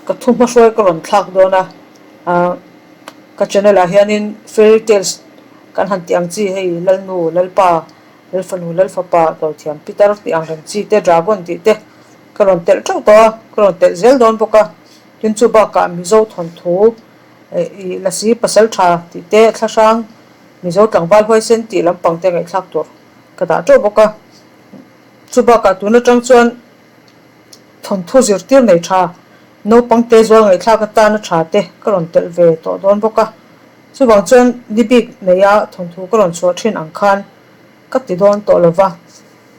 Ka thu hmahruai ka rawn thlak dawn a, ka channel ah hianin fairy tales kan han tih ang chi hei Lalnu, Lalpa, Lalfanu, Lalfapa, Dawithiam Pitar tih ang reng chi te, Dragon tih te ka rawn telh teuh tawh a, ka rawn telh zel dawn bawk a. Tin chu bakah Mizo thawnthu ih Lasi pasal tha tih te, Thlahrang Mizo tlangval huaisen tih lampang te ngaihthlak tur ka dah teuh bawk a. Chu bakah tun atang chuan Thawnthu zirtir nei tha, naupang te zual ngaihthlak atana tha te ka rawn telh ve tawh dawn bawk a. Chuvang chuan ni bik neia thawnthu ka rawn chhuah thin ang khan ka ti dawn tawh lo va.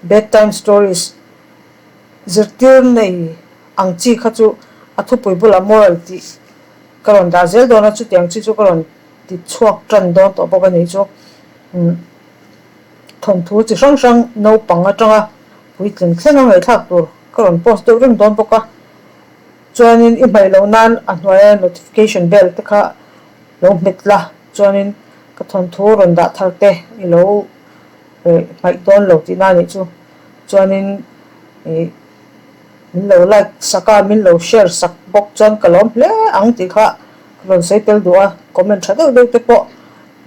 Bedtime stories zirtir nei ang chi kha chu a thupui bulah moral tih ka rawn dah zel dawn a, chutiang chi chu ka rawn ti chhuak tan dawn tawh bawk a ni chu. Thawnthu chi hrang hrang naupang atanga puitling thleng a ngaihthlak tur ka rawn post deuh reng dawn bawk a, chuanin i hmaih loh nan a hnuaia notification bell te kha lo hmet la, chuanin ka thawnthu rawn dah thar te i lo hmaih dawn lo tihna a nih chu, chuanin ih min lo like sak a, min lo share sak bawk chuan ka lawm hle ang tih kha ka rawn sawi tel duh a, comment tha deuh deuh te pawh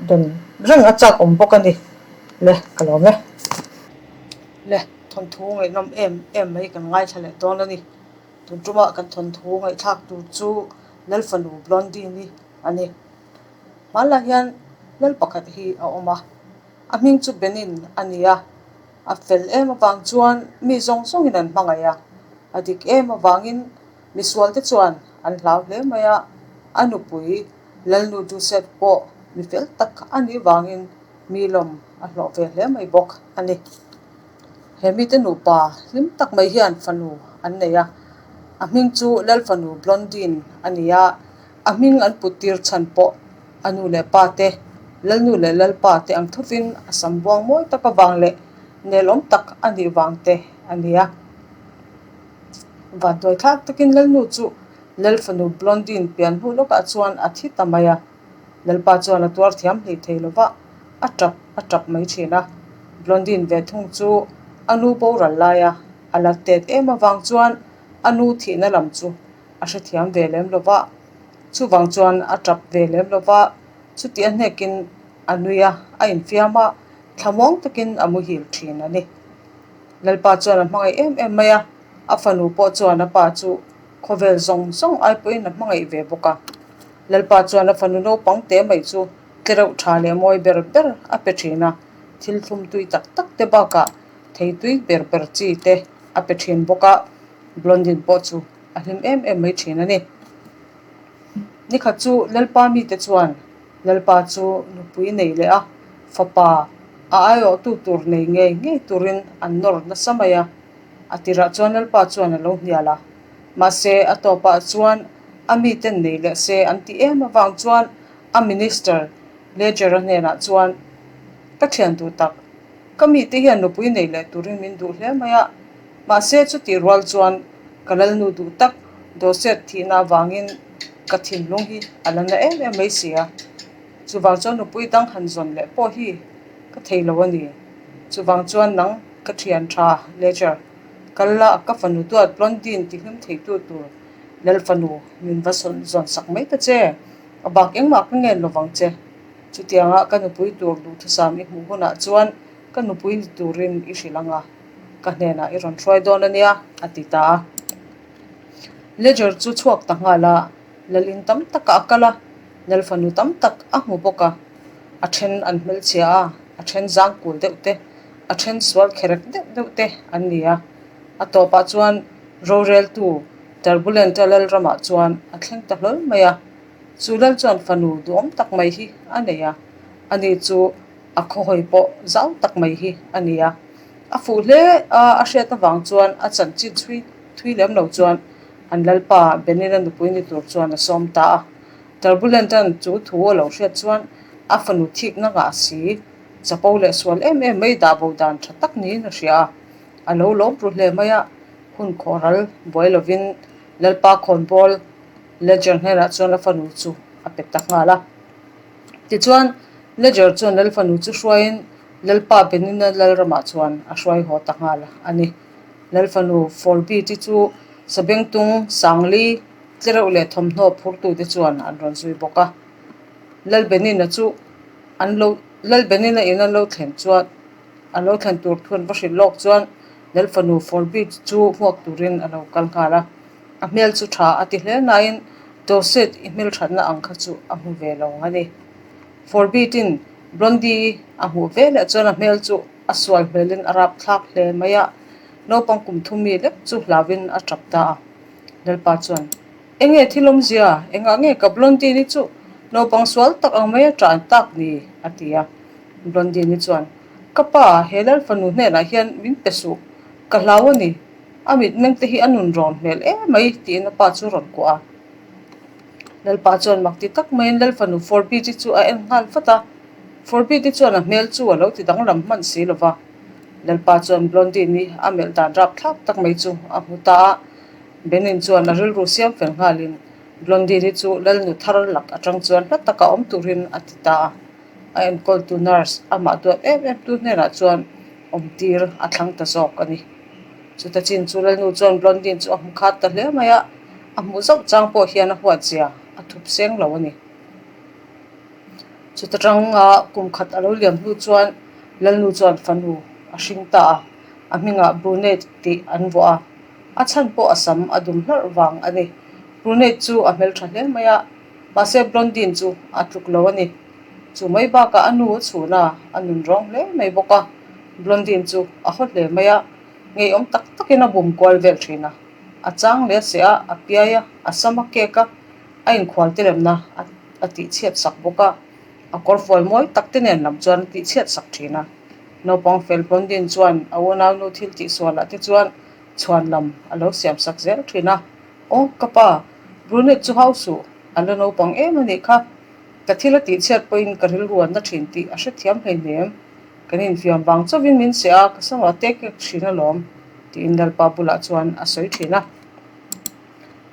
dawn reng a chak awm bawk a ni le ka lawm e. Le, thawnthu ngaihnawm em em mai kan ngaithla leh dawn a ni. Tun tumah kan thawnthu ngaihthlak tur chu Lalfanu Blondine-i a ni. Hmanlai hian lal pakhat hi a awm a, a hming chu Benin a ni a. A fel em avang chuan mi zawng zawngin an hmangaih a, a dik em avangin misualte chuan an hlau hle mai a, a nupui Lalnu Duset pawh mi fel tak a nih vangin Mi lawm a hlawh ve hle mai bawk a ni. He mite nupa hlim tak mai hian fanu an nei a, a hming chu Lalfanu Blondine a ni a, a hming an put tir chhan pawh a nu leh pa te, Lalnu leh Lalpa te ang thovin a sam buang mawi tak avang leh nelawm tak a nih vang te a ni a. Vantuai thlak takin Lalnu chu Lalfanu Blondine pian hnu lawkah chuan a thi ta mai a. Lalpa chuan a tuar thiam hlei thei lo va, a tap a tap mai thin a. Blondine ve thung chu a nu boral laia a la tet em avang chuan a nu thihna lam chu a hrethiam ve lem lo va, chuvang chuan a tap ve lem lo va, chuti a hnekin a nui a, a infiam a, thlamuang takin a muhil thin a ni. Lalpa chuan a hmangaih em em mai a, a fanu pawh chuan a pa chu khawvel zawng zawng ai pawhin a hmangaih ve bawk a. Lalpa chuan a fanu naupang te mai chu tlereuh tha leh mawi ber ber a pe thin a, thil thlum tui tak tak te bakah thei tui ber ber chi te a pe thin bawk a, Blondin pawh chu a hlim em em mai thin a ni. Nikhat chu Lalpa mite chuan Lalpa chu nupui nei leh a fapa a aiawhtu tur nei ngei ngei turin an nawr nasa mai a, a tirah chuan Lalpa chuan a lo hnial a. Mahse, a tawpah chuan a miten nei leh se an ti em avang chuan a Minister Ledger-a hnenah chuan, Ka thian duh tak, ka mite hian nupui nei leh turin min duh hle mai a, mahse chutih rual chuan ka lalnu duh tak Dorset thihna avangin ka thinlung hi a la na em em mai si a, chuvang chuan nupui dang han zawn leh pawh hi ka thei lo a ni. Chuvang chuan nang ka thian tha Ledger. Kal la, ka fanu duat Blondine ti hlim theitu tur Lal fanu min va zawn sak mai ta che, a bak engmah ka ngen lovang che. Chutianga ka nupui tur duhthusam i hmuh hunah chuan ka nupui ni turin i hrilh ang a, ka hnenah i rawn hruai dawn a nia, a ti ta a. Ledger chu chhuak ta nghal a, Lalin tam takah a kal a, Lal fanu tam tak a hmu bawk a, a then an hmelchhia a, a then zangkul deuh te, a then sual kherek deuh deuh te an ni a. A tawpah chuan roreltu Turbulent-a lal ramah chuan a thleng ta hlawl mai a. Chu lal chuan fanu duhawm tak mai hi a nei a, ani chu a khawhawi pawh zau tak mai hi a ni a. A fuh hle a, a hriat avang chuan a chanchin chhui thui lem lo chuan an lalpa Benin-a nupui ni tur chuan a sawm ta a. Turbulent-a'n chu thu a lo hriat chuan a fanu thikna ngah si. Chapo leh sual em em mai dah bo dan tha tak niin a hria a, a lo lawm ru hle mai a, hun khawhral buai lovin Lalpa khawnbawl Ledger hnenah chuan a fanu chu a pe ta nghal a. Tichuan, Ledger chuan Lal fanu chu hruaiin Lalpa Benina Lalramah chuan a hruai haw ta nghal a ni. Lal fanu Forbit-i chu Sabengtung Sangli. Tlereuh leh thawmhnaw phurtute chuan an rawn zui bawk a. Lalbenina chu an lo Lalbenina in an lo thlen chuan a lo thlen tur thu an va hrilh lawk chuan Lalfanu Forbid chu hmuak turin a lo kal nghal a. A hmel chu tha a ti hle nain Dorset i hmelthatna ang kha chu a hmu ve lo a ni. Forbid-in Blondie a hmuh ve leh chuan a hmel chu a sual hmelin a rap thlak hle mai a, naupang kum thum mi lek chu hlauin a tap ta a. Lalpa chuan, Enge thil awmzia? Engah nge ka Blondie-ni chu naupang sual tak ang mai a tan tak ni? a ti a. Blondie-ni chuan, Ka pa, he lal fanu hnenah hian min pe suh. Ka hlau a ni. A mitmeng te hi a nun rawn hmel em mai, tiin a pa chu rawn kuah a. Lalpa chuan mak ti tak maiin lal fanu Forbid-i chu a en nghal vat a. Forbid-i chuan a hmel chu a lo ti danglam hman si lo va. Lalpa chuan Blondine-i a melh dan rapthlak tak mai chu a hmu ta a. Benin chuan a rilru siam fel nghalin Blondine-i chu lalnu thar lak atang chuan hla taka awm turin a ti ta a. A enkawltu nurse amah duat em em tu hnenah chuan awmtir a thlang ta zawk a ni. Chuta chin chu lalnu chuan Blondine chu a hmu khat ta hle mai a, a hmuh zauh chang pawh hian a huat zia a thup seng lo a ni. Chuta tanga kum khat a lo liam hnu chuan lalnu chuan fanu a hring ta a, a hmingah Brunette tih an vuah a, a chhan pawh a sam a dum hlarh vang a ni. Brunette chu a hmeltha hle mai a, mahse Blondine chu a tluk lo a ni. Chu mai bakah a nu a chhun a, a nun rawng hle mai bawk a. Blondine chu a haw hle mai a, ngeiawm tak takin a bum kual vel thin a. A chang leh a seh a, a piai a, a sam a kek a, a inkhual te lemna a tihchhiat sak bawk a. A kawrfual mawi tak te nen lam chuan a tihchhiat sak thin a. Naupang fel Blondine chuan a unaunu thil tihsualah te chuan chhuan lam a lo siam sak zel thin a. Aw, ka pa, Brunette chu hau suh, a la naupang em a nih kha. Ka thil a tihchhiat pawhin ka rilru an na thin tih a hrethiam hleinem. Kan infiam vang chauhin min seh a, ka samah tek kek thin alawm, tiin Lalpa bulah chuan a sawi thin a.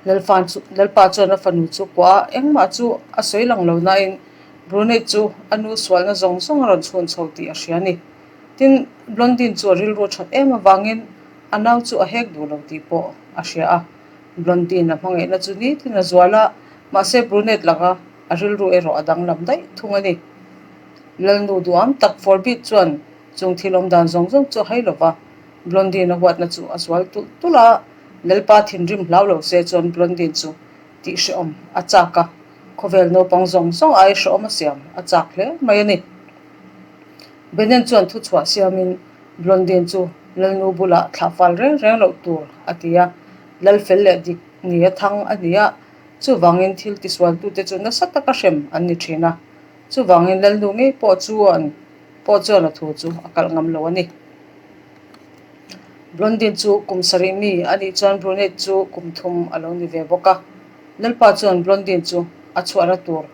Lalfa chu Lalpa chuan a fanu chu kuah a, engmah chu a sawi lang lo nain Brunette chu a nu sualna zawng zawng a rawn chhun chho tih a hria a ni. Tin, Blondine chu a rilru a that em avangin a nau chu a hek duh lo tih pawh a hria a. Blondine a hmangaihna chu nitin a zual a, mahse Brunette laka a rilru erawh a danglam daih thung a ni. Lalnu duham tak Forbid chuan chung thil awm dan zawng zawng chu a hai lo va, Blondine a huatna chu a zual tulh tulh a, Lalpa thinrim hlau lo se chuan Blondine chu tih hrehawm a chak a, khawvel naupang zawng zawng ai hrehawm a siam a chak hle mai a ni. Benen chuan thuchhuah siamin Blondine chu Lalnu bulah thlah fal reng reng loh tur a ti a, Lal fel leh dik ni a thang a ni a, chuvangin thil tisualtute chu nasa taka hrem an ni thin a, chuvangin Lalnu ngei pawh chuan pawh chuan a thu chu a kalh ngam lo a ni. Blondine chu kum sarih mi a nih chuan Brunette chu kum thum a lo ni ve bawk a, Lalpa chuan Blondine chu a chhuahna tur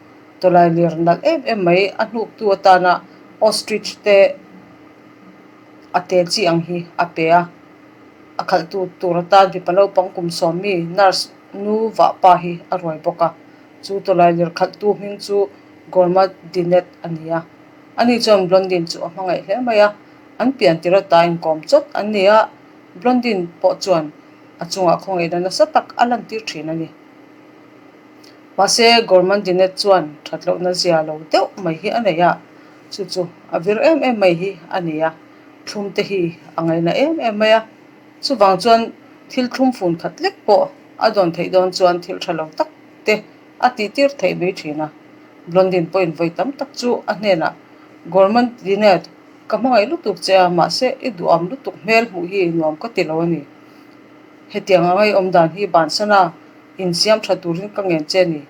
tawlai lir nalh em em mai a hnuktu atana ostrich te a te chi ang hi a pe a, a khalhtu tur atan mipa naupang kum sawm mi nurse nu vah pa hi a ruai bawk a, chu tawlai lir khalhtu hming chu Gorma Dinet a ni a, ani chuan Blondine chu a hmangaih hle mai a, an pian tir ata inkawm chawt an ni a, Blondine pawh chuan a chungah khawngaihna nasa tak a lantir thin a ni. Mahse, Gormandinet chuan that lohna zia lo deuh mai hi a nei a, chu chu a vir em em mai hi a ni a, thlum te hi a ngaina em em mai a. Chuvang chuan thil thlum fun khat lek pawh a dawn theih dawn chuan thil tha lo tak te a tih tir theih mai thin a. Blondin pawhin vawi tam tak chu a hnenah, Gormandinet, ka hmangaih lutuk che a, mahse i duham lutuk hmel hmuh hi nuam ka ti lo a ni. Hetiang a ngaihawm dan hi bansan a, Insiam tha turin ka ngen che ni,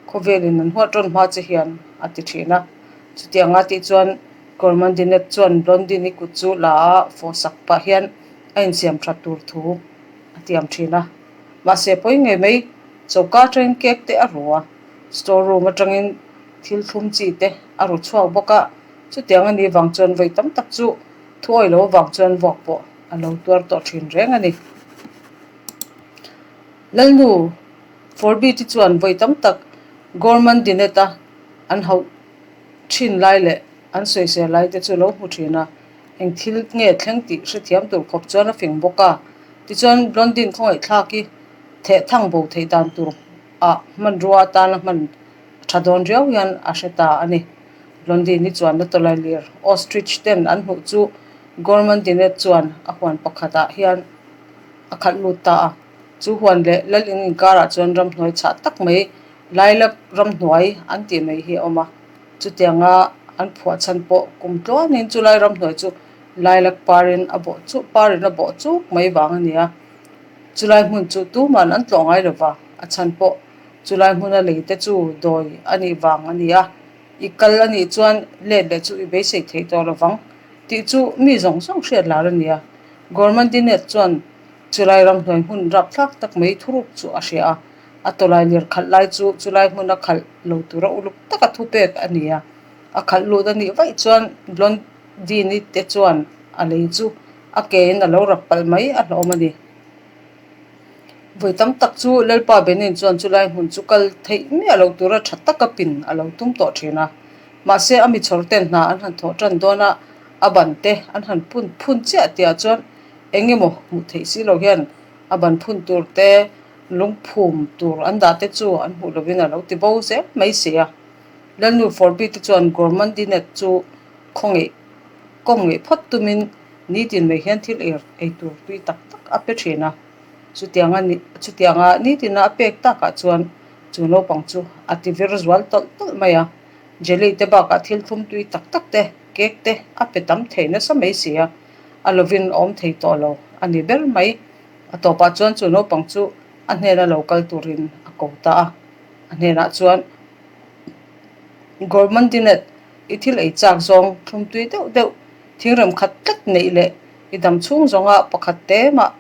khawvelin an huat rawn hma che hian a ti thin a. Chutianga tih chuan Gormandinet chuan Blondine-i kut chu la a fawh sak pah hian a insiam that tur thu a tiam thin a. Mahse pawi ngei mai, choka atangin cake te a ru a, store room atangin thil thlum chi te a ru chhuak bawk a, chutiang a nih vang chuan vawi tam tak chu thuawi lo avang chuan vuak pawh a lo tuar tawh thin reng a ni. Lalnu Forbit-i chuan vawi tam tak Gorman Dinet-a an hauh thin lai leh an sawisel lai te chu lo hmu thin a, eng thil nge thleng tih hrethiam tur khawp chuan a fing bawk a. Tichuan Blondin khawngaihthlak i theh thang bo theih dan tur ah hmanrua atana hman tha dawn riau hian a hre ta a ni. Blondine-i chuanna tawlailir ostrich ten an hmuh chu Gourmandinet chuan a huan pakhatah hian a khalh lut ta a. Chu huan leh lal in inkarah chuan ramhnuai chhah tak mai Lilac ramhnuai an tih mai hi a awm a. Chutianga an phuah chhan pawh kum tluanin chulai ramhnuai chu Lilac parin a bawh chu parin a bawh chuk mai vang a ni a. Chulai hmun chu tuman an tlawh ngai lova, a chhan pawh chulai hmuna lei te chu dawi a nih vang a ni a. I kal a nih chuan let leh chu i beisei thei tawh lovang tih chu mi zawng zawng hriat lar a ni a. Gourmandinet chuan chulai ramhnuai hmun rapthlak tak mai thuruk chu a hria a, a tawlai lir khalh lai chu chulai hmuna khalh lo tura uluk taka thupek a ni a. A khalh lut a nih vaih chuan Blondine-i te chuan a lei chu a kein a lo rap palh mai a hlawm a ni. Vawi tam tak chu Lalpa Benin chuan chulai hmun chu kal theih miah lo tura tha taka pin a lo tum tawh thin a. Mahse a mi chhawr ten hna an han thawh tan dawn a, a ban te an han phun phun chiah tihah chuan eng emaw hmuh theih si lo hian a ban phun tur te, lungphum tur an dah te chu an hmuh lovin a lo ti bo zel mai si a. Lalnu Forbi te chuan Gourmandinet chu khawngeih kawm ngeih phawt tumin Nitin mai hian thil er ei tur tui tak tak a pe thin a, chutianga chutianga nitina a pek takah chuan chu naupang chu a ti vir zual tawlh tawlh mai a, jelly te bakah thil thlum tui tak tak te, cake te a pe tam thei nasa mai si a, a lovin a awm thei tawh lo a ni ber mai. A tawpah chuan chu naupang chu a hnena lo kal turin a ko ta a, a hnenah chuan Gourmandinet i thil ei chak zawng thlum tui deuh deuh Thingrem khat tlat neih leh i dam chhung zawnga pakhat te mah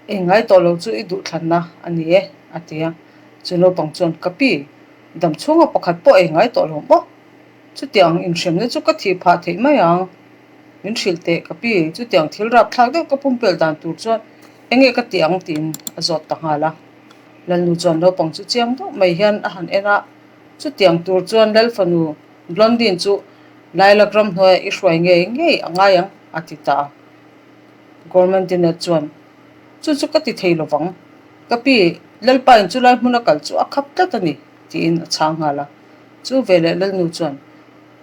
ei ngai tawh lo chu i duhthlanna a ni e, a ti a. Chu naupang chuan, Ka pi, dam chhunga pakhat pawh ei ngai tawh lo maw? Chutiang inhremna chu ka thih phah theih mai ang. Min hrilh teh, ka pi, chutiang thil rapthlak deuh ka pumpelh dan tur chuan eng nge ka ti ang tiin a zawt ta nghal a. Lalnu chuan naupang chu chiang deuh mai hian a han en a, chutiang tur chuan Lalfanu Blondine chu Lilac ramhnuaiah i hruai ngei ngei a ngai ang, a ti ta a. Gourmandinet chuan, Chu chu ka ti thei lo vang. Ka pi, Lalpain chu lai hmuna kal chu a khap tlat a ni, tiin a chhang nghal a. Chu veleh Lalnu chuan,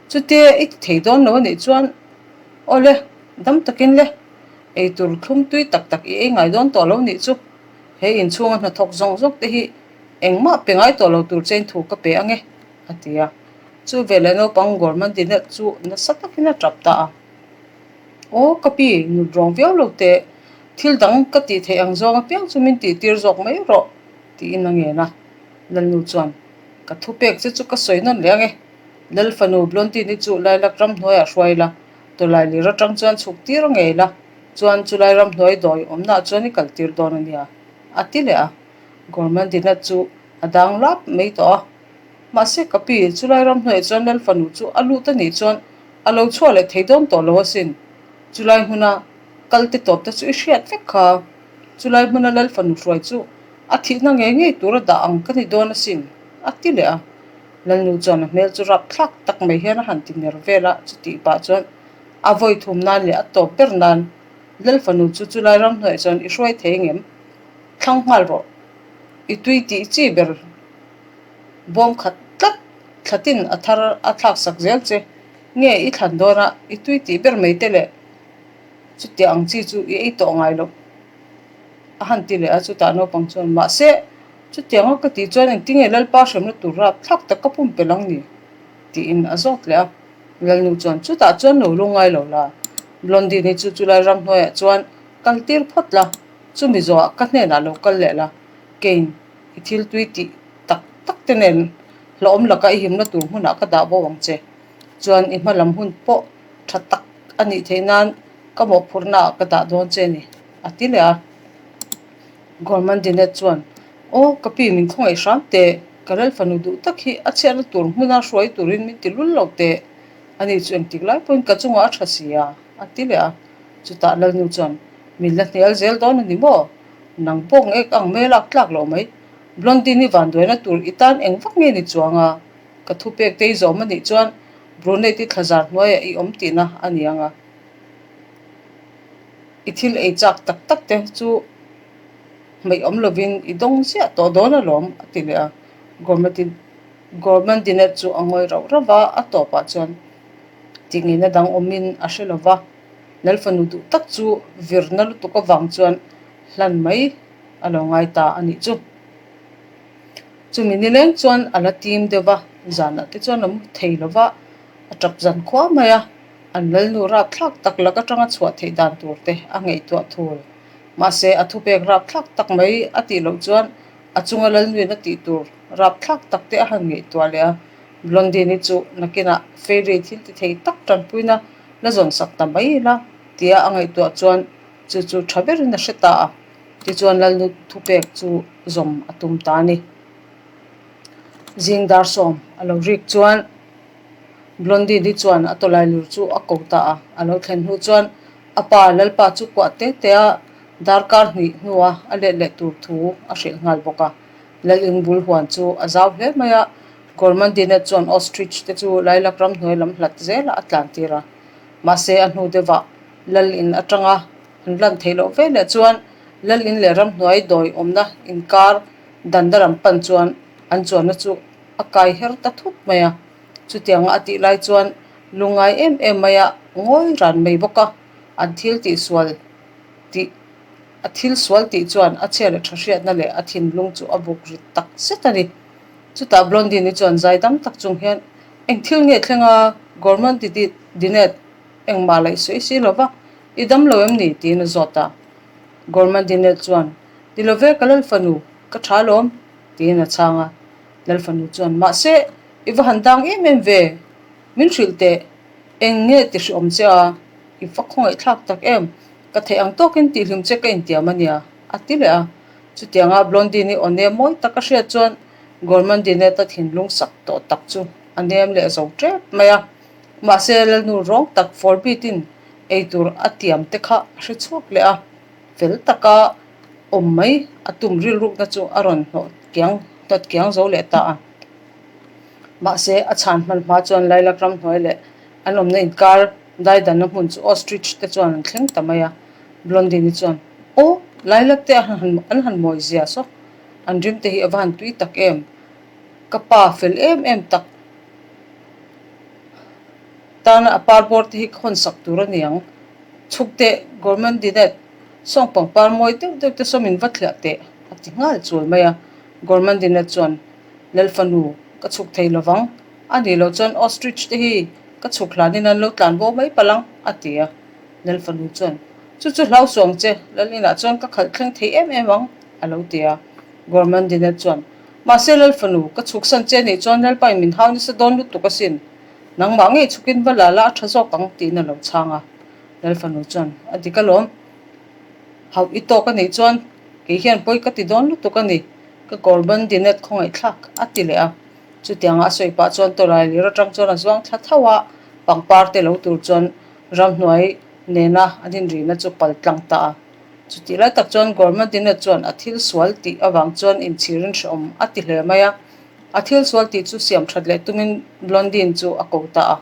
Chutia i ti thei dawn lo a nih chuan, aw le, dam takin le, ei tur thlum tui tak tak i ei ngai dawn tawh lo nih chu, he inchhunga hnathawk zawng zawng te hi engmah pe ngai tawh lo tur chein thu ka pe ange, a ti a. Chu veleh naupang Gormandinet chu nasa takin a tap ta a. Aw ka pi, nut rawng viau lo teh, thil dang ka tih theih ang zawng apiang chu min tih tir zawk mai rawh, tiin a ngen a. Lalnu chuan, Ka thupek che chu ka sawi nawn leh ang e. Lal fanu Blondine-i chu Lilac ramhnuaiah hruai la, tawlai lir atang chuan chhuk tir ngei la, chuan chulai ramhnuai dawi awmnaah chuan i kal tir dawn a nia, a ti leh a. Gormandinet chu a dang lap mai tawh a. Mahse ka pi, chulai ram hnuaiah chuan Lal fanu chu a lut a nih chuan a lo chhuah leh thei dawn tawh lo asin. Chulai hmuna kal te tawp te chu i hriat vek kha. Chulai hmuna Lal fanu hruai chu a thihna ngei ngei tura dah ang ka ni dawn asin, a ti leh a. Lalnu chuan a hmel chu rapthlak tak mai hian a han ti ner vel a, chutih pah chuan a vawi thum nan leh a tawp ber nan Lal fanu chu chulai ram hnuaiah chuan i hruai thei ngem? Thlang nghal rawh. I tui tih chi ber. Bawm khat tlat thlatin a thar a thlak sak zel che. Nge i thlan dawn a, i tui tih ber mai te leh chutiang ang chi chu i ei tawh ngai loh a han ti leh a, chutah naupang chuan mahse chutianga ka tih chuan engtinge Lalpa hremna tur rap thlak tak ka pumpelh ang ni? tiin a zawt leh a. Lalnu chuan chutah chuan lo lu ngai lo la, Blondine-i chu chulai ramhnuaiah chuan kal tir phawt la, chumi zawhah ka hnenah lo kal leh la, keiin I thil tui tih tak tak te nen hlauhawm laka i himna tur hmunah ka dah bo ang che. Chuan i hma lam hun pawh tha tak a nih theih nan ka mawhphurhna ah ka dah dawn che ni, a ti leh a. Gormandinet chuan, Aw, ka pi min khawngaih hram teh, ka lal fanu duh tak hi a chhiatna tur hmuna hruai turin min ti lul lo teh, ani chu engtik lai pawhin ka chungah a tha si a, a ti leh a. Chutah Lalnu chuan, Min la hnial zel dawn a ni maw? Nang pawh ngek ang mai lak tlak lo mai. Blondine-i vanduaina tur i tan eng vak nge ni chuang a? Ka thupek te i zawm a nih chuan Brunette-i thlazar hnuaiah i awm tihna a ni ang a. I thil ei chak tak tak te chu Hmeih awm lovin i dawng ziah tawh dawn alawm, a ti leh a. Gourmandinet chu a ngawi rauh rauh va, a tawpah chuan tingeina dang awmin a hre lo va. Lalfanu duh tak chu virna lutuk avang chuan hlan mai a lo ngai ta a nih chu. Chumi nileng chuan a la tim deuh va, zanah te chuan a mu thei lo va, a tap zan khua mai a, an lalnu rapthlak tak lak atanga chhuah theih dan tur te a ngaihtuah thul. Mahse, a thupek rapthlak tak mai a tih loh chuan a chunga lalnuin a tih tur rapthlak tak te a han ngaihtuah leh a, Blondine-i chu nakinah Fairy thil ti thei tak tanpuina la zawn sak ta mai ila tia a ngaihtuah chuan chu chu tha berin a hre ta a. Tichuan Lalnu thupek chu zawm a tum ta a ni. Zing dar sawm a lo rik chuan Blondine-i chuan a tawlai lur chu a ko ta a. A lo thlen hnu chuan a pa Lalpa chu kuah te te a, darkar hnih hnua a let leh tur thu a hrilh nghal bawk a. Laling bul huan chu a zau hle mai a, Gormandine chuan ostrich te chu Lailak ramhnuai lam hlat zelah a tlan tir a. Mahse a hnu deuhah Lal in atanga An lan theih loh ve leh chuan Lal in leh ramhnuai dawi awmna inkar dandar an pan chuan an chuanna chu a kai her ta thut mai a. Chutianga a tih lai chuan lungngai em em mai a ngawi ran mai bawk a, an thil tih sual tih a thil sual tih chuan a chhia leh tha hriatna leh a thinlung chu a buk rit tak zet a ni. Chutah Blondine-i chuan zaidam tak chung hian eng thil nge thleng a Gormand Dinet Engmah laih sawi si lo va, I dam lo em ni? tiin a zawt a. Gormandinet chuan, Ti lo ve ka Lalfanu, ka tha lawm, tiin a chhang a. Lalfanu chuan, Mahse, i va han dang em em ve, min hrilh teh, eng nge ti hriawm che a, i va khawngaihthlak tak em, ka theih ang tawkin tihhlim che ka intiam a nia, a ti leh a. Chutianga Blondine-i aw nem mawi tak a hriat chuan Gormandinet-a thinlung sak tawh tak chu a nem leh zo tep mai a. Mahse, Lalnu rawng tak Forbidin eitur a tiam te kha a hre chhuak leh a, fel taka awm mai a tum rilrukna chu a rawn hnawh kiang hnawt kiang zo leh ta a. Mahse, a chhan hman hma chuan Lailak ramhnuai leh an awmna inkar daidanna hmun chu ostrich te chuan an thleng ta mai a. Blondine-i chuan, Aw, Lailak te an han mawi zia saw, an rim te hi a va han tui tak em, ka pa fel em em tak, Tana a parbawr te hi ka hawn sak tur a ni ang. Chhuk teh, Gorman Dinet, sawng pangpar mawi deuh deuh te sawm in va thliah teh, a ti nghal chul mai a. Gorman Dinet chuan, Lalfanu, ka chhuk thei lovang. A nih loh chuan ostrich te hi ka chhuk hlanin an lo tlan bo mai palh ang, a ti a. Lalfanu chuan, Chu chu hlau suang che, Lal inah chuan ka khalh thleng thei em em ang, a lo ti a. Gorman Dinet chuan, Mahse Lalfanu, ka chhuksan che nih chuan Lalpain min hau nasa dawn lutuk asin. Nangmah ngei chhukin va la la a tha zawk ang tiin a lo chhang a. Lalfanu chuan, A dik alawm. Hauh i tawk a nih chuan kei hian pawi ka ti dawn lutuk a ni, ka Gorman Dinet khawngaihthlak a ti leh a. Chutianga a sawi pah chuan tawlai lir atang chuan a zuang thla tho a, pangpar te lo tur chuan ramhnuai nena an inrihna chu pal tlang ta a. Chutih lai tak chuan Gormadina chuan a thil sual tih avang chuan inchhirin hrehawm a ti hle mai a. A thil sual tih chu siam that leh tumin Blondine chu a ko ta a.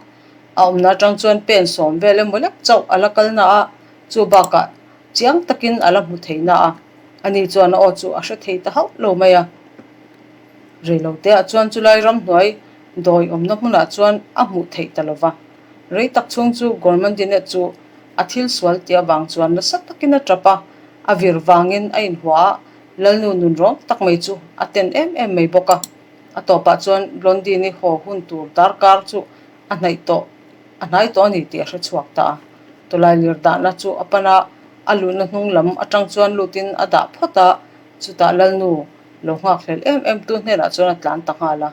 A awmna atang chuan pen sawm vel emaw lek chauh a la kal na a, chu bakah chiang takin a la hmu thei na a. Ani chuan a aw chu a hre thei ta hauh lo mai a. Reiloteah chuan chulai ramhnuai dawi awmna hmunah chuan a hmuh theih ta lo va. Rei tak chhung chu Gormandine chu a thil sual tih avang chuan nasa takin a tap a, a vir vangin a inhua a, Lalnu nun rawng tak mai chu a ten em em mai bawk a. A tawpah chuan Blondine-i haw hun tur darkar chu a hnaih tawh, a hnai tawh a ni tih a hre chhuak ta a. Tawlai lir dahna chu a pan a, a luhna hnung lam atang chuan lutin a dah phawt a, chutah Lalnu lo nghakhlel em em tu hnenah chuan a tlan ta nghal a.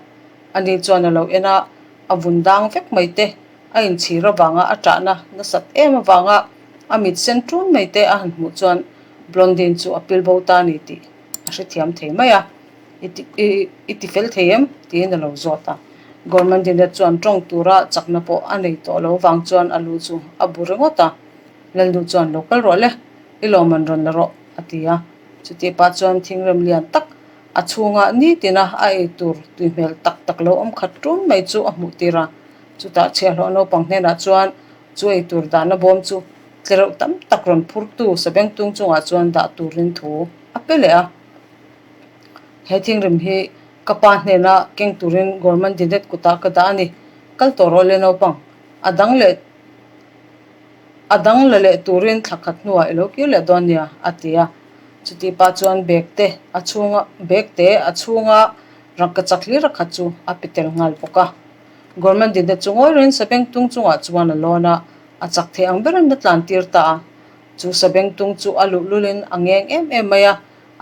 Ani chuan a lo en a, a vun dang vek mai te, a inchhir avanga a ṭahna nasat em avanga a mit sen ṭun mai te a han hmuh chuan Blondine chu a pil bo ta a ni tih a hrethiam thei mai a, I ti i i ti fel thei em? tiin a lo zawt a. Gormandine chuan ṭawng tura chakna pawh a nei tawh lo vang chuan a lu chu a bu ringawt a. Lalnu chuan lo kal rawh le, i lawm an rawn la rawh, a ti a. Chutih pah chuan thingrem lian tak A chhungah nitina a ei tur tui hmel tak tak lo awm khat ṭun mai chu a hmuh tir a. Chutah chhiahhlawh naupang hnenah chuan chu ei tur dahna bawm chu tlereuh tam tak rawn phurtu sabengtung chungah chuan dah turin thu a pe leh a. He thinrim hi ka pa hnena keng turin Gormandinet kutah ka dah a ni. Kal tawh rawh le naupang, a dang leh a dang la leh turin thla khat hnuah i lo kir leh dawn nia, a ti a. Chutih pah chuan bag te a chhunga bag te a chhunga rangka chak hlir a khat chu a pe tel nghal bawk a. Gormandinet chu ngawi rengin sabengtung chungah chuan a lawn a, a chak thei ang berin a tlan tir ta a. Chu sabengtung chu a luhlulin a ngeng em em mai a,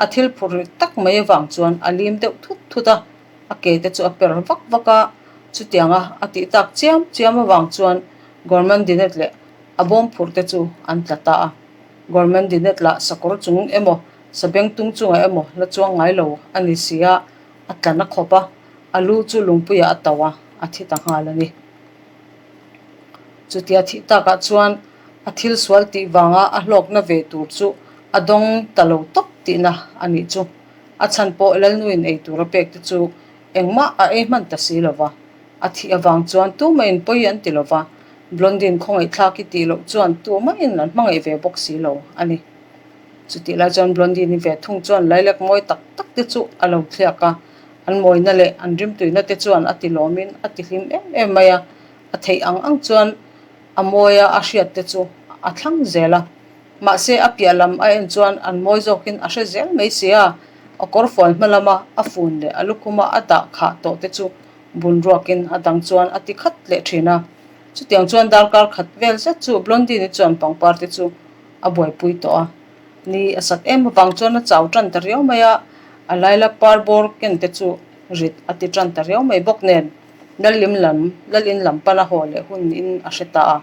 a thil phur rih tak mai avang chuan a lim deuh thut thut a, a ke te chu a per vak vak a. Chutianga a tih tak chiam chiam avang chuan Gormandinet leh a bawm phurh te chu an tla ta a. Gormandinet lah sakawr chung emaw, sabengtung chungah emaw la chuang ngai lo a ni si a, a tla na khawp a, a lu chu lungpuiah a tauh a, a thi ta nghal a ni. Chutia thih takah chuan a thil sual tih vanga a hlawkna ve tur chu a dawng ta lo tawp tihna a nih chu. A chhan pawh Lalnuin ei tur a pek te chu engmah a ei hman ta si lo va. A thih avang chuan tumahin pawi an ti lo va, Blondin khawngaihthlak i tih loh chuan tumahin an hmangaih ve bawk si lo a ni. Chutih lai chuan Blondin-i ve thung chuan lailak mawi tak tak te chu a lo thliak a, An mawina leh an rimtuina te chuan a ti lawmin a ti hlim em em mai a, a theih ang ang chuan a mawia a hriat te chu a thlang zel a. Mahse a piah lam a en chuan an mawi zawkin a hre zel mai si a, a kawrfual hma lama a fun leh a lukhuma a dah khah tawh te chu bun ruakin a dang chuan a ti khat leh thin a. Chutiang chuan darkar khat vel zet chu Blondine-i chuan pangpar te chu a buaipui tawh a. Ni a sak em avang chuan a chau tan ta riau mai a, a laila par bawr ken te chu rit a ti tan ta riau mai bawk nen Lalim lam, Lalin lam pan a haw leh hun in a hre ta a,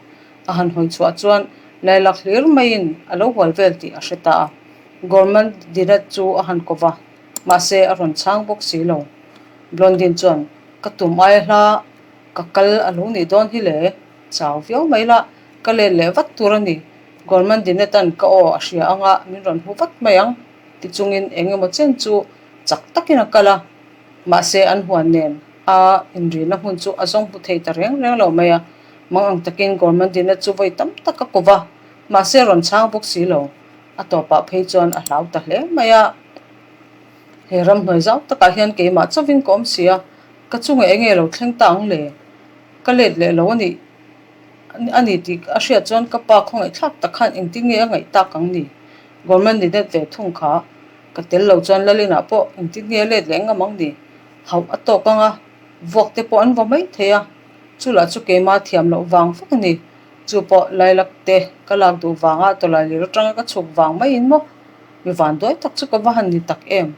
a han hawi chhuah chuan lailak hlir maiin a lo hual vel tih a hre ta a, Gorman Dinet chu a han ko va, mahse a rawn chhang bawk si lo. Blondin chuan, Ka tum aia hla ka kal a lo nih dawn hi le, chau viau mai la, ka let leh vat tur a ni. Gorman Dinetan ka aw a hria anga min rawn hmu vat mai ang ti chungin eng emaw chen chu chak takin a kal a, mahse an huan nen a inrina hmun chu a zawng hmu thei ta reng reng lo mai a, mang ang takin Gorman Dinet chu vawi tam tak a ko va, mahse rawn chhang bawk si lo, a tawpah phei chuan a hlau ta hle mai a. He ramhnuai zau takah hian keimah chauhin ka awm si a, ka chungah eng nge lo thleng ta ang le? Ka let leh lo a nih. A ni tih a hriat chuan ka pa khawngaihthlak tak khan engtin nge a ngaih tak ang ni? Gorman ni det ve thung kha ka tel lo chuan Lalinah pawh engtin nge a let leh ngam ang ni? Hauh a tawk ang a, vuak te pawh an vaw mai thei a, chu lah chu keima thiam loh vang vek a ni. Chu pawh Lailak te ka lak duh vanga tawlailir atanga ka chhuk vang maiin maw? Mi vanduai tak chu ka va han ni tak em?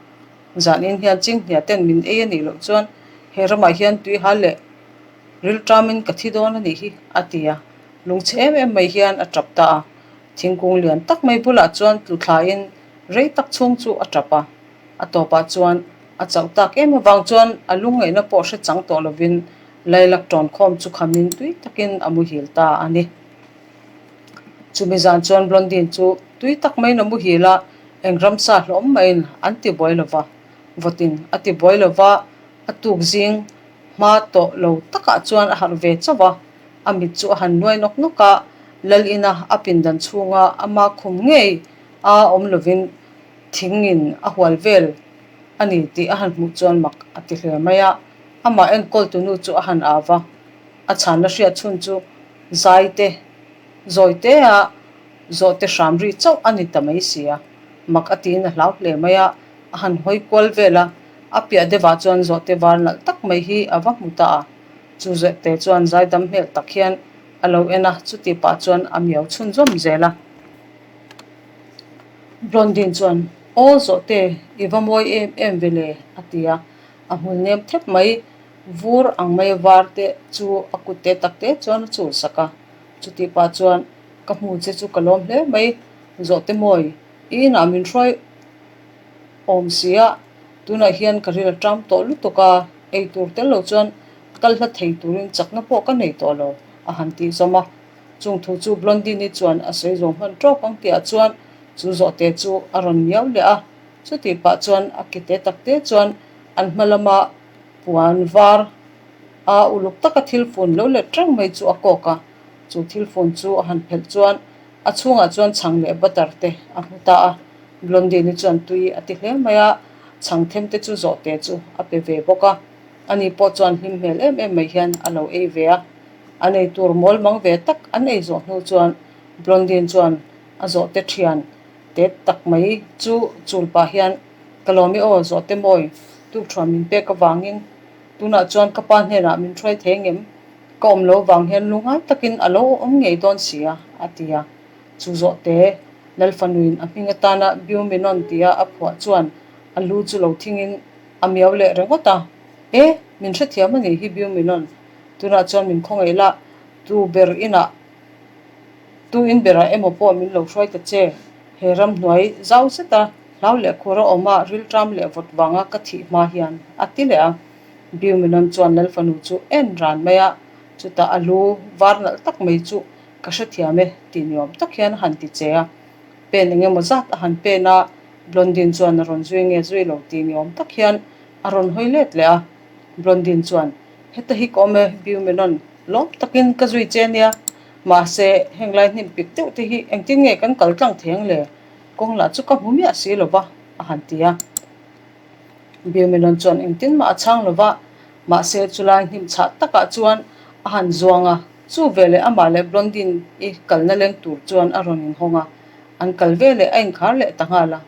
Zanin hian Chinghnia ten min ei a nih loh chuan he ramah hian tuihal leh Rilṭamin ka thi dawn a nih hi, a ti a. Lungchhe em em mai hian a ṭap ta a. Thingkung lian tak mai bulah chuan tlu thlain rei tak chhung chu a ṭap a. A tawpah chuan a chauh tak em avang chuan a lungngaihna pawh hre chang tawh lovin Lailak ṭawnkhawm chu khamin tui takin a muhil ta a ni. Chumi zan chuan Blondin chu tui tak maiin a muhil a, eng ramsa hlawm maiin an ti buai lo va, vawtin a ti buai lo va, a tuk zing Hma tawh lo takah chuan a harh ve chauh a, a mit chu a han nuai nawk nawk a, Lal ina a pindan chhunga ama khum ngei a awm lovin thingin a hual vel a ni tih a han hmuh chuan mak a ti hle mai a, amah enkawltu nu chu a han au va, a chhanna hriat chhun chu zai te, zawi te a zawh te hram ri chauh a ni ta mai si a, mak a tiin a hlau hle mai a. A han hawi kual vel a, a piah deuhah chuan zawhte var nalh tak mai hi a va hmu ta a. Chu zawhte chuan zaidam hmel tak hian a lo en a, chuti pah chuan a miau chhunzawm zel a. Blondin chuan, Aw zawhte, i va mawi em em ve le, a ti a. A hmul nem thep mai, vur ang mai var te chu a kut te tak te chuan a chul sak a. Chuti pah chuan, Ka hmu che chu ka lawm hle mai, zawhte mawi, i inah min hruai Awm sia, tunah hian ka ril a ṭam tawh lutuk a, ei tur tel lo chuan kal hla thei turin chakna pawh ka nei tawh lo, a han tih zawm a. Chung thu chu Blondine-i chuan a sawi zawm hman ṭawk ang tihah chuan chu zawhte chu a rawn miau leh a, chutih pah chuan a ke te tak te chuan an hma lama puan var a uluk taka thil fun lo let reng mai chu a kawk a, chu thil fun chu a han phelh chuan a chhungah chuan chhang leh butter te a hmu ta a. Blondine-i chuan tui a ti hle mai a, chhang them te chu zawhte chu a pe ve bawk a. Ani pawh chuan hlim hmel em em mai hian a lo ei ve a. An ei tur mawl mang ve tak an ei zawh hnu chuan Blondine chuan a zawhte thian te tak mai chu chul pah hian, Ka lawm i aw, zawhte mawi, tukthuan min pek avangin tunah chuan ka pa hnenah min hruai thei ngem? Ka awm lo vang hian lungngai takin a lo awm ngei dawn si a, a ti a. Chu zawhte Lalfanuin a hming atana Biuminon tia a phuah chuan a lu chu lo thingin a miau leh ringawt a. E, min hrethiam a nih hi Biuminon, tunah chuan min khawngaih la, tu ber inah, tu in berah emaw pawh min lo hruai ta che, he ramhnuai zau zeta hlau leh khur a awm a, rilṭam leh vawt vanga ka thih hma hian a ti leh a. Biuminon chuan Lalfanu chu en ran mai a, chutah a lu var nalh tak mai chu Ka hrethiam e tih ni awm tak hian a han ti che a, pen eng emaw zat a han pen a, Blondin chuan a rawn zui nge zui lo tih ni awm tak hian a rawn hawi let leh a. Blondin chuan, Heta hi ka awm e, Biumenon, lawm takin ka zui che nia, mahse heng lai hnim pik deuh te hi engtin nge kan kal tlang thei ang le? Kawng lah chu ka hmu miah si lo va, a han ti a. Biumenon chuan engtin mah a chhang lo va, mahse chulai hnim chhah takah chuan a han zuang a. Chu veleh amah leh Blondine-i kalna leng tur chuan a rawn inhawng a, an kal veleh a inkhar leh ta nghal a.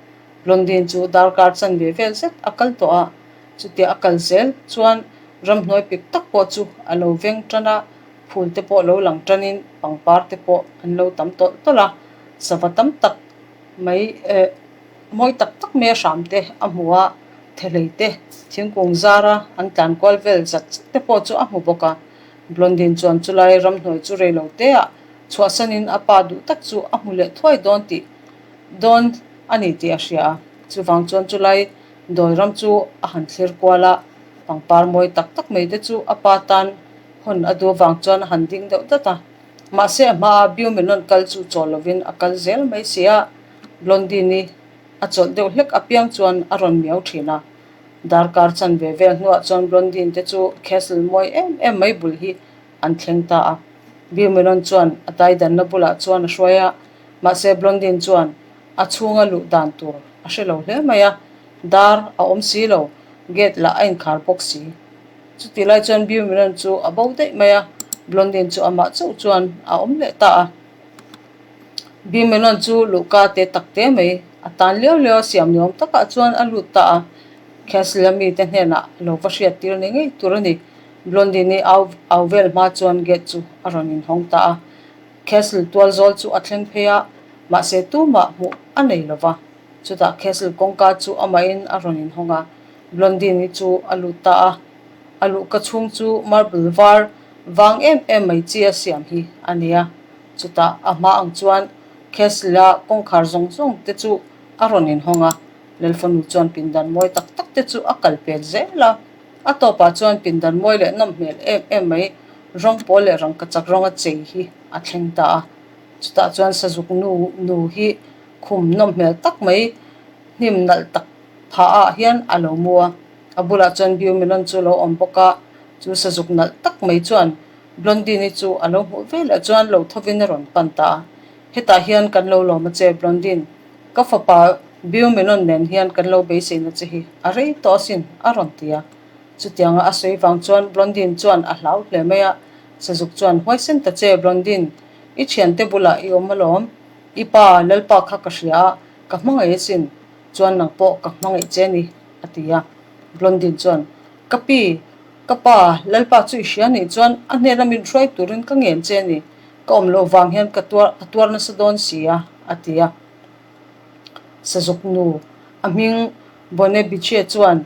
Blondine chu darkar chanve vel zet a kal tawh a, chutia a kal zel chuan ramhnuai pik tak pawh chu a lo veng tan a, phul te pawh lo lang tanin pangpar te pawh an lo tam tawlh tawlh a, sava tam tak mai eh mawi tak tak mai a hram te a hmu a, thehlei te thingkung zara an tlan kual vel zat zat te pawh chu a hmu bawk a. Blondin chuan chulai ramhnuai chu rei lo te ah chhuahsanin a pa duh tak chu a hmu leh thuai dawn tih dawn a ni tih a hria a. Chuvang chuan chulai dawi ram chu a han thlir kual a, pangpar mawi tak tak mai te chu a pa tan hawn a duh avang chuan a han ding deuh dat a. Mahse a hmaa Biumenon kal chu chawl lovin a kal zel mai si a, Blondin-i a chawlh deuh hlek apiang chuan a rawn miau thin a. Darkar chanve vel hnuah chuan Blondin te chu castle mawi em em mai bul hi an thleng ta a. Biumenon chuan a taidanna bulah chuan a hruai a, mahse Blondin chuan a chhunga luh dan tur a hre lo hle mai a, dar a awm si lo, gate lah a inkhar bawk si. Chutih lai chuan Biumenon chu a bo daih mai a, Blondin chu amah chauh chuan a awm leh ta a. Bimelon chu luhka te tak te mai a tan liau liau a siam ni awm takah chuan a lut ta a, Castle-a mite hnenah a lo va hriat tir ni ngei tur a ni. Blondie-i au au vel hma chuan gate chu a rawn inhawng ta a, Castle tual zawl chu a thleng phei a, mahse tumah hmuh a nei lo va. Chutah Castle kawngka chu amahin a rawn inhawng a, Blondie-i chu a lut ta a, a luhka chhung chu marble var vang em em mai chi a siam hi a ni a. Chutah a hma ang chuan Castle-a kawngkhar zawng zawng te chu a rawn inhawng a, Lalfanu chuan pindan mawi tak tak te chu a kal pel zel a. A tawpah chuan pindan mawi leh nawm hmel em em mai rawng pawl leh rangkachak rawnga chei hi a thleng ta a. Chutah chuan sazuk nu nu hi khum nawm hmel tak mai hnim nalh tak phah ah hian a lo mu a. A bulah chuan Biumelon chu a lo awm bawk a, chu sazuk nalh tak mai chuan Blondine-i chu a lo hmuh velah chuan lo thovin a rawn pan ta a, Hetah hian kan lo lawm a che, Blondine. Ka fapa Biumenon nen hian kan lo beiseina che hi a rei tawh asin, a rawn ti a. Chutianga a sawi vang chuan Blondine chuan a hlau hle mai a, Sazuk chuan, Huaisen ta che, Blondine, i thiante bulah i awm alawm. I pa, Lalpa kha ka hria a, ka hmangaih asin, chuan nang pawh ka hmangaih che ni, a ti a. Blondine chuan, Ka pi, Ka pa, Lalpa chu i hria nih chuan a hnena min hruai turin ka ngen che a ni, ka awm loh vang hian ka tuar a tuar nasa dawn si a, a ti a. Sazuk nu, a hming Bonebichie chuan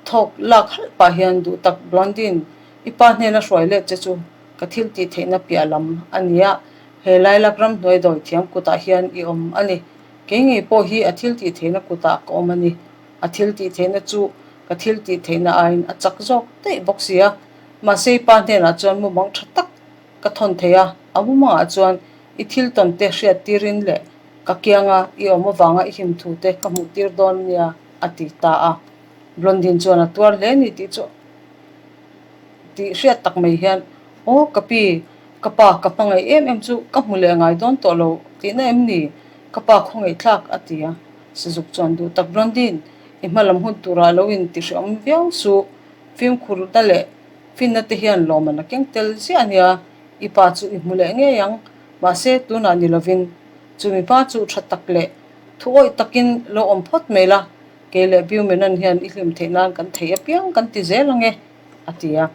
thawk lak halh pah hian duh tak Blondin, i pa hnena hruai let che chu ka thil tih theihna piah lam a ni a, he lailak ramhnuai dawi thiam kutah hian i awm a ni. Kei ngei pawh hi a thil tih theihna kutah ka awm a ni. A thil tih theihna chu ka thil tih theihna aiin a chak zawk daih bawk si a. Mahse i pa hnenah chuan mumang tha tak ka thawn thei a, a mumangah chuan i thil tawn te hriat tirin leh ka kianga i awm avanga i him thu te ka hmuh tir dawn nia a ti ta a. Blondin chuan a tuar hle ni tih chu tih hriat tak mai hian Aw ka pi, ka pa ka hmangaih em em chu ka hmu leh ngai dawn tawh lo tihna em ni? Ka pa khawngaihthlak a ti a. Sazuk chuan duh tak Blondin, i hma lam hun turah lo in ti hrehawm viau suh. Fimkhurna leh finna te hian lawmman a keng tel ziah a nia, i pa chu i hmu leh ngei ang. Mahse, tunah ni lovin chumi hma chu tha tak leh thu awih takin lo awm phawt mai la, kei leh Biumenon hian i hlim theih nan kan thei apiang kan ti zel ang e, a ti a.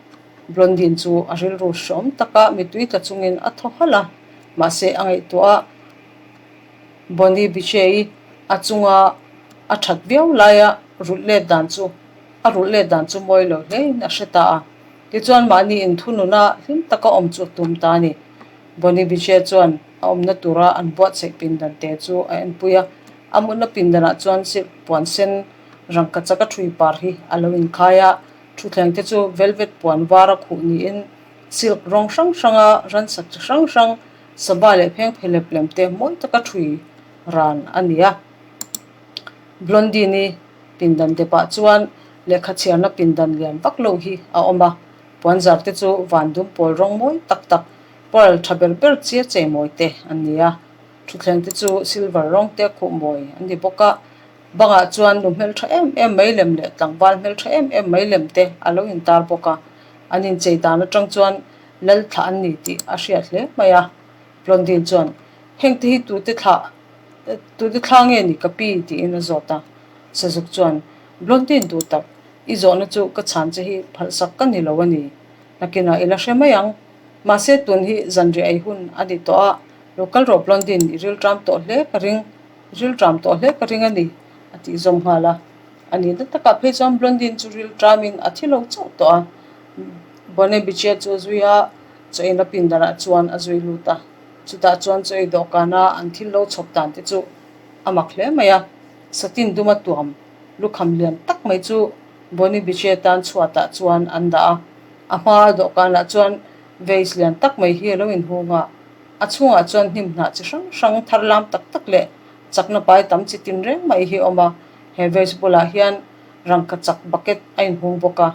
Blondin chu a rilru hreawm taka mitui tla chungin a thaw halh a, mahse a ngaihtuah a, Bonnie Bichei a chunga a that viau laia rulh let dan chu a rulh let dan chu mawi lo hlein a hre ta a. Tichuan mahni inthununa hlim taka awm chu a tum ta a ni. Bonnie Bichei chuan a awmna tura an buatsaih pindan te chu a enpui a, a mutna pindanah chuan silk puan sen rangka chaka ṭhui par hi a lo inkhai a, Thutthleng te chu velvet puan var a khuh niin silk rawng hrang hranga ransa chi hrang hrang sava leh phengphe lep lem te mawi taka thui ran a ni a. Blondine-i pindan depah chuan lehkha chhiarna pindan lian vak lo hi a awm a, puanzar te chu van dum pawl rawng mawi tak tak pearl tha ber ber chi a chei mawi te an ni a. Thutthleng te chu silver rawng te a khuh mawi an ni bawk a. Bangah chuan nu hmeltha em em mai lem leh tlangval hmeltha em em mai lem te a lo intar bawk a, an inchei dan atang chuan lal thlah an ni tih a hriat hle mai a. Blondin chuan, Heng te hi tute thlah, tute thla nge ni ka pi? tiin a zawt a. Sazuk chuan, Blondin duh tak, i zawhna chu ka chhan che hi phalhsak ka ni lo a ni. Nakinah i la hre mai ang. Mahse tun hi zanriah ei hun a ni tawh a, lo kal rawh Blondin, i rilṭam tawh hle ka ring. Rilṭam tawh hle ka ring a ni, a tih zawm nghal a. A nihna takah phei chuan Blondin chu rilṭamin a thi lo chauh tawh a. Bonebichia chu a zui a, chaw ina pindarah chuan a zui lut a. Chutah chuan chaw ei dawhkana an thil lo chhawp dan te chu a mak hle mai a. Satin duma tuam lukham lian tak mai chu Bonebichia tan chhuatah chuan an dah a. A hma dawhkanah chuan vase lian tak mai hi a lo inhung a. A chhungah chuan hnim hnah chi hrang hrang thar lam tak tak leh chakna pai tam chi tin reng mai hi a awm a, he vase bulah hian rangka chak bucket a inhung bawk a,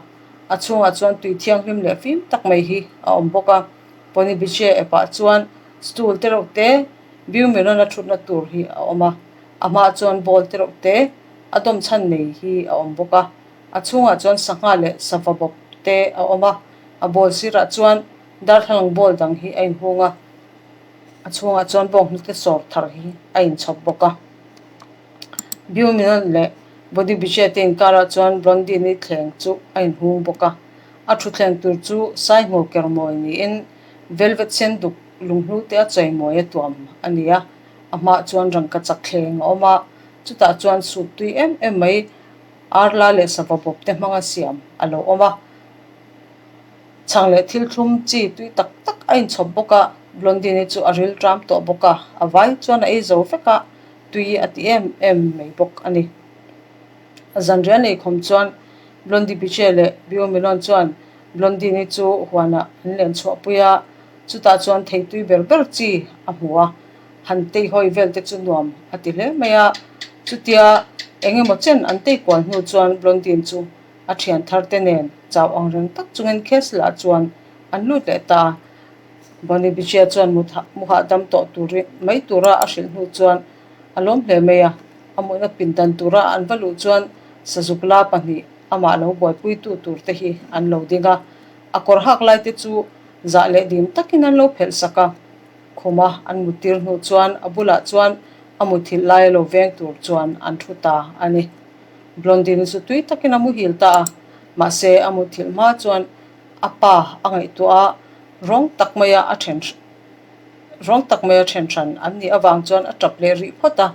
a chhungah chuan tui thianghlim leh fim tak mai hi a awm bawk a, Pony Biche epah chuan stool te reuh te Biu Miron a thutna tur hi a awm a, a hmaah chuan bowl te reuh te a dawm chhan nei hi a awm bawk a, a chhungah chuan sangha leh sava bawp te a awm a, a bowl sirah chuan Darthlalang ball dang hi a inhung a, a chhungah chuan bawnghnute sawr thar hi a inchhawp bawk a. Biuminan leh Body Biche te inkarah chuan Blondine-i thleng chu a inhung bawk a. A thutthleng tur chu Saingho kermawi niin velvet sen duk lunghlu te a chawimawi a tuam a ni a. A hmaah chuan rangka chak thleng a awm a, chutah chuan suit tui em em mai arla leh sava bawp te hmanga siam a lo awm a. Chhang leh thil thlum chi tui tak tak a inchhawp bawk a, Blondine-i chu a ril ṭam tawh bawk a, a vai chuan a ei zo vek a, tui a ti em em mai bawk a ni. Zanriah nei khawm chuan Blondie Biche leh Bio Milon chuan Blondine-i chu huanah an len chhuahpui a, chutah chuan thei tui ber ber chi a hmu a, han tei hawi vel te chu nuam a ti hle mai a, chutia eng emaw chen an tei kual hnu chuan Blondine chu A thian thar te nen chau ang reng tak chungin Castle ah chuan an lut leh ta a. Bonnie Bichia chuan mu hahdam tawh tur mai tura a hrilh hnu chuan a lawm hle mai a. A mutna pindan tura an va luh chuan sazuk la pahnih amah lo buaipuitu tur te hi an lo ding a. A kawr hak lai te chu zah leh dim takin an lo phelh sak a. Khuma an muttir hnu chuan a bulah chuan a muthilh lai a lo veng tur chuan an thu ta a ni. Blondine chu tui takin a muhil ta a, mahse a muthilh hma chuan a pa a ngaihtuah a, rawng tak maia a then rawng tak maia then hran an nih avang chuan a tap leh rih phawt a.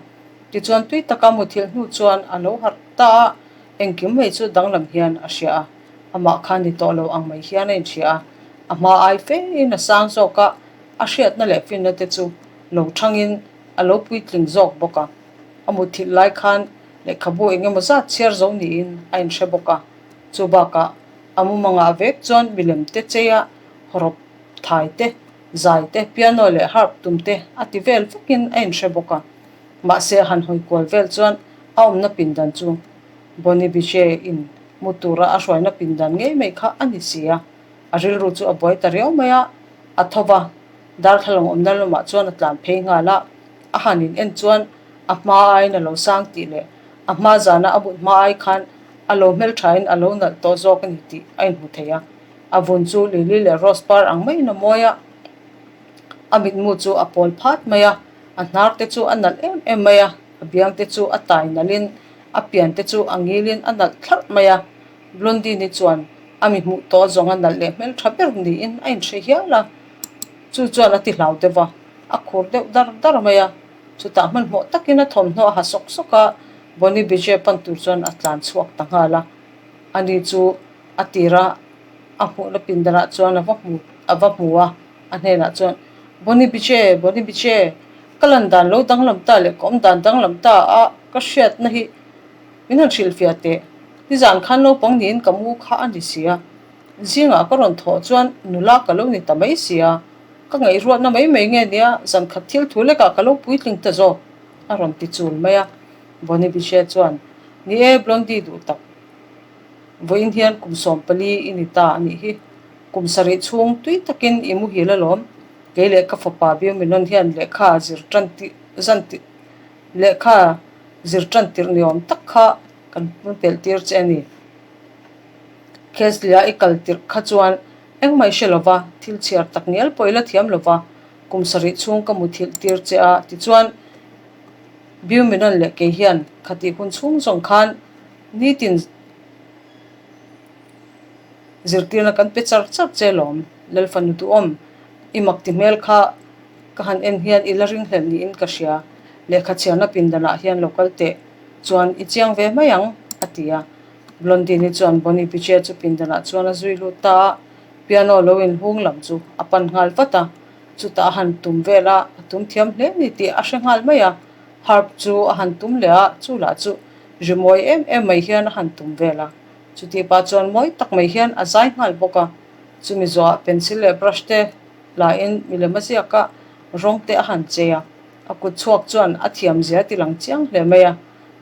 Tichuan tui taka muthilh hnu chuan a lo harh ta a, engkim mai chu danglam hian a hria a, amah kha ni tawh lo ang mai hian a inhria a, a hma ai fein a sang zawk a, a hriatna leh finna te chu lo thangin a lo puitling zawk bawk a. A muthilh lai khan lehkhabu eng emaw zat chhiar zo niin a inhre bawk a. Chu bakah a mumangah vek chuan milem te cheia hawrawp thai te, zai te, piano leh harp tum te a ti vel vekin a inhre bawk a. Mahse a han hawi kual vel chuan a awmna pindan chu Bonnie Biche in mu tura a hruaina pindan ngei mai kha a ni si a. A rilru chu a buai ta riau mai a, a tho va, darthlalang awmna lamah chuan a tlan phei nghal a. A han in en chuan. A hma aiin a lo sang tih leh a hma zana a mut hma ai khan a lo hmelthain a lo nalh tawh zawk a ni tih a inhmu thei a. A vun chu lily leh rose par ang maiin a mawi a, a mitmu chu a pawl phat mai a, a hnar te chu a nalh em em mai a, a biang te chu a tai nalhin a pian te chu a ngilin a nalh thlarh mai a. Blondine-i chuan a mi hmuh tawh zawnga nalh leh hmeltha ber niin a inhre hial a, chu chuan a ti hlau deuh a, a khur deuh dar dar mai a. Chutah hmanhmawh takin a thawmhnaw a ha sawk sawk a, Bonnie Bijay pan tur chuan a tlan chhuak ta nghal a. Ani chu a tir a, a hmuhna pindanah chuan a va hmu a va hmu a, a hnenah chuan, Bonnie Bijay, Bonnie Bijay, ka lan dan lo danglam ta leh ka awm dan danglam ta a, ka hriatna hi min han hrilhfiah teh. Nizan khan naupang niin ka mu kha a ni si a, zingah ka rawn thawh chuan nula ka lo ni ta mai si a. Ka ngaihruatna mai mai nge nia, zan khat thil thu lekah ka lo puitling ta zawk, a rawn ti chul mai a. Bonnie Bishe chuan, Ni e, Blondie duh tak. Vawiin hian kum 14 i ni ta a nih hi. Kum sarih chhung tui takin i muhil alawm. Kei leh ka fapa Biuminon hian lehkha zir tan tih zan tih lehkha zir tan tirh ni awm tak kha kan pelh tir che a ni. Kesley-a i kal tirh kha chuan Engmah i hre lo va, thil chhiar tak ngial pawh i la thiam lo va, kum sarih chhung ka muthilh tir che a, tichuan Biuminon leh kei hian khatih hun chhung zawng khan nitin zirtirna kan pe char char che lawm, Lalfanu duhawm, i mak ti hmel kha ka han en hian i la ringhlelh niin ka hria, lehkha chhiarna pindanah hian lo kal teh chuan i chiang ve mai ang, a ti a. Blondine-i chuan Bonnie Piche chu pindanah chuan a zui lut ta a, piano lo inhung lam chu a pan nghal vat a. Chutah a han tum vel a, a tum thiam hle ni tih a hre nghal mai a. Harp chu a han tum leh a, chu lah chu ri mawi em em mai hian a han tum vel a. Chutih pah chuan mawi tak mai hian a zai nghal bawk a. Chumi zawhah pencil leh brush te lain milem a ziak a, rawng te a han chei a. A kut chhuak chuan a thiam zia ti lang chiang hle mai a.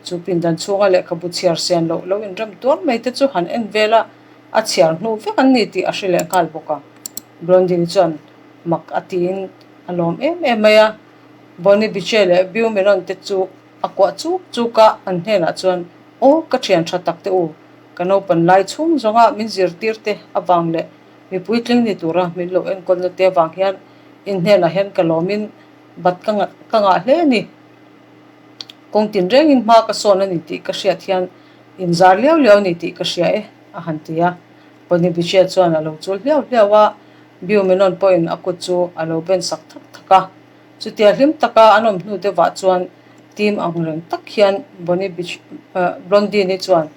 Chu pindan chhunga lehkhabu chhiar sian loh lo inrem tuar mai te chu han en vel a, a chhiar hnu vek an ni tih a hre leh nghal bawk a. Blondin chuan mak a tiin a lawm em em mai a. Bonnie Biche leh Bill Menon te chu a kuah chuk chuk a, an hnenah chuan, Aw, ka thian tha tak te u, ka naupan lai chhung zawnga min zirtir te avang leh mipui tling ni tura min lo enkawlna te avang hian in hnenah hian ka lawmin bat ka ngah hle a ni. Kawng tin rengin hma ka sawn a ni tih ka hriat hian inzar liau liau a ni tih ka hria e, a han ti a. Pawni Bichia chuan a lo chul hliau hliau a, Biu Menon pawhin a kut chu a lo ben sak thak thak a. Chutia hlim taka an awm hnu deuhah chuan team ang reng tak hian Bonnie Bich Blondine-i chuan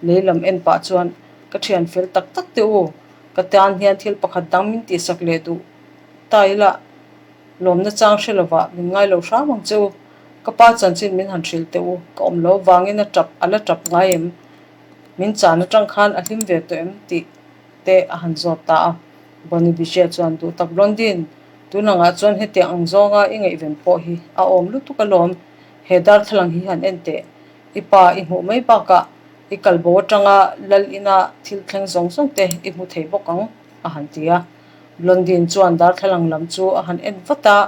lei lam en pah chuan, Ka thian fel tak tak teh u, ka tan hian thil pakhat dang min tihsak leh duh ta ila, Lawmna chang hre lovah min ngai lo hram ang che u. Ka pa chanchin min han hrilh teh u, ka awm lo vangin a tap, a la tap ngai em? Min chan atang khan a hlim ve tawh em? tih te a han zawt ta a. Bonnie Bijia chuan duh tak Blondine, tun angah chuan hetiang ang zawnga i ngaihven pawh hi a awm lutuk alawm, he darthlalang hi han en teh, i pa i hmuh mai bakah i kalbo atanga lal ina thil thleng zawng zawng te i hmu thei bawk ang, a han ti a. Blondine chuan darthlalang lam chu a han en vat a,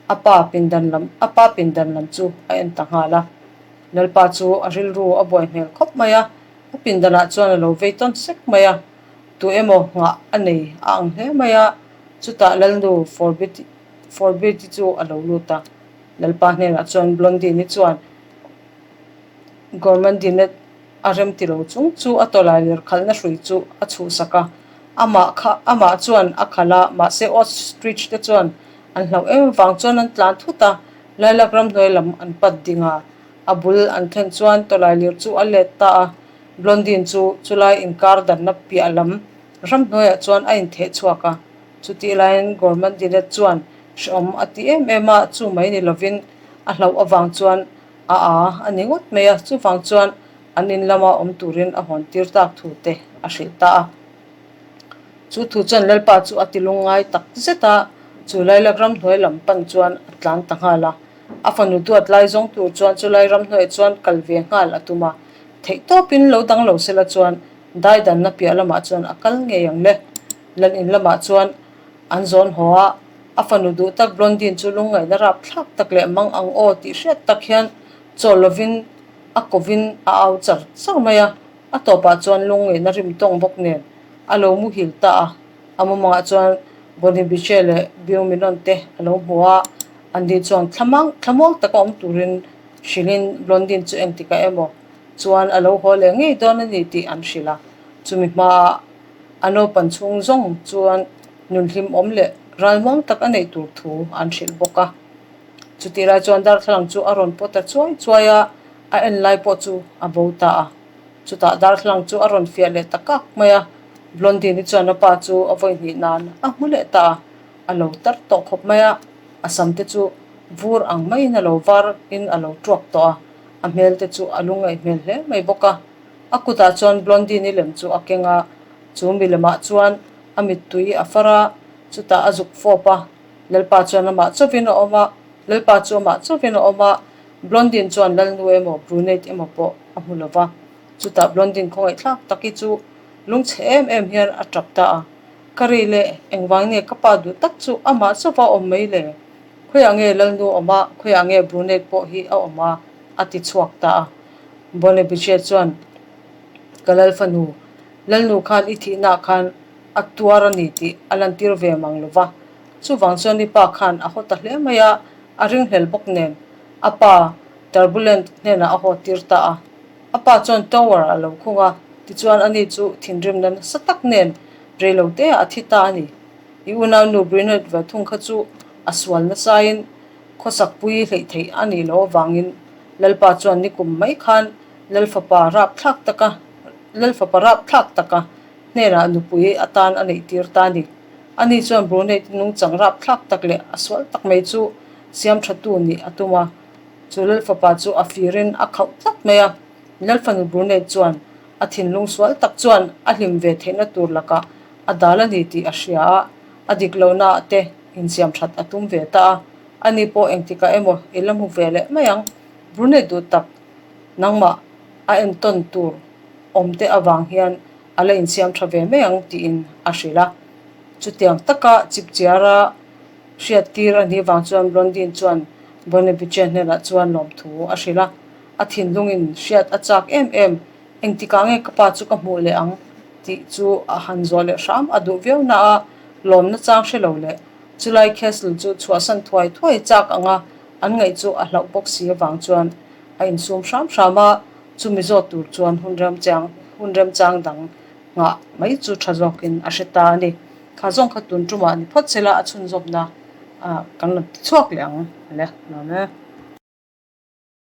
a pa pindan lam a pa pindan lam chu a en ta nghal a. Lalpa chu a rilru a buai hmel khawp mai a, a pindanah chuan a lo vei tawn sek mai a, tu emaw nghah a nei a ang hle mai a, chutah Lalnu Forbity chu a lo lut a. Lalpa hnenah chuan Blondine-i chuan Gourmandinet a rem ti lo chung chu a tawlailir khalhna hrui chu a chhuhsak a, amah kha amah chuan a khalh a, mahse ostrich te chuan an hlauh em vang chuan an tlan thut a, Lilac ramhnuai lam an pat ding a, a bul an thlen chuan tawlailir chu a let ta a, Blondine chu chulai inkar danna piah lam ramhnuaiah chuan a intheh chhuak a, chutih laiin Gourmandinet chuan hrehawm a ti em em a, chu mai ni lovin a hlauh avang chuan A a a ni ngawt mai a, chuvang chuan an in lama awm turin a hawn tir tak thu te a hrilh ta a. Chu thu chuan Lalpa chu a ti lungngai tak zet a, chu Lailak ramhnuai lam pan chuan a tlan ta nghal a. A fanu duat lai zawng tur chuan chu lai ramhnuaiah chuan kal ve nghal a tum a, theih tawpin lo dang lo sela chuan daidanna piah lamah chuan a kal ngei ang le. Lal in lamah chuan An zawn haw a, a fanu duh tak Blondine chu lungngaihna rap thlak tak leh mang ang aw tih hriat tak hian Chawl lovin a kovin a au char char mai a, a tawpah chuan lungngeihna rim tawng bawk nen a lo muhil ta a. A mumangah chuan Bonibiche leh Beauminon te a lo hmu a, anni chuan thlamang thlamuang taka awm turin hrilhin Blondin chu engtikah emaw chuan a lo haw leh ngei dawn a ni tih an hrilh a. Chumi hmaah a naupan chhung zawng chuan nun hlimawm leh ralmuang tak a neih tur thu an hrilh bawk a. Chutih lai chuan darthlalang chu a rawn pawt ta chuai chuai a, a en lai pawh chu a bo ta a. Chutah darthlalang chu a rawn fiah leh ta kak mai a, Blondie-ni chuan a pa chu a vawi hnih nan a hmu leh ta a, a lo tar tawh khawp mai a, a sam te chu vur ang maiin a lo var in a lo tuak tawh a, a hmel te chu a lungngaih hmel hle mai bawk a. A kutah chuan Blondie-ni lem chu a keng a, chu milemah chuan a mittui a far a, chutah a zuk fawp a. Lalpa chuan amah chauhin a awm a, Lalpa chu amah chauhin a awm a, Blondin chuan Lalnu emaw Brunette emaw pawh a hmu lo va. Chutah Blondin khawngaihthlak taki chu lungchhe em em hian a tap ta a, Ka rei leh, engvang nge ka pa duh tak chu amah chauha awm mai le? Khawiah nge Lalnu awm a, khawiah nge Brunette pawh hi a awm a? a ti chhuak ta a. Bonnebiche chuan, Ka Lalfanu, Lalnu khan i thihnaah khan a tuar a ni tih a lantir ve mang lo va. Chuvang chuan i pa khan a haw ta hle mai a, a ringhlel bawk nen a pa Turbulent hnenah a haw tir ta a. A pa chuan tower a lo khung a, tichuan ani chu thinrimna nasa tak nen reilo teah a thi ta a ni. I unaunu Brunette ve thung kha chu a sual nasain khawsakpui hleih theih a nih loh avangin Lalpa chuan nikum mai khan Lalfapa rapthlak taka Lalfapa rapthlak taka hnenah nupui atan a neih tir ta a ni. Ani chuan Brunei-te nungchang rapthlak tak leh a sual tak mai chu siam thatu nih a tum a. Chu Lalfapa chu a firin a khauh tlat mai a. Lalfanu Brunei chuan a thinlung sual tak chuan a hlim ve theihna tur lakah a dal a ni tih a hria a, a dik lohnaah te insiam that a tum ve ta a. Ani pawh engtikah emaw i la hmu ve leh mai ang. Brunei duh tak nangmah a entawn tur awmte avang hian a la insiam tha ve mai ang tiin a hrilh a. Chutiang taka chipchiara hriattir a nih vang chuan Blondin chuan Bonabiche hnenah chuan lawmthu a hrilh a. A thinlungin hriat a chak em em, engtikah nge ka pa chu ka hmuh leh ang tih chu a han zawh leh hram a duh viau na a, lawmna chang hre lo leh chulai castle chu chhuahsan thuai thuai chak anga an ngaih chu a hlauh bawk si avang chuan a insum hram hram a. Chumi zawt tur chuan hun remchang hun remchang dang nghah mai chu tha zawkin a hre ta a ni. Kha zawng kha tun tumah ni phawt sela a chhunzawmna ah kan rawn ti chhuak leh ang le. Nuam e.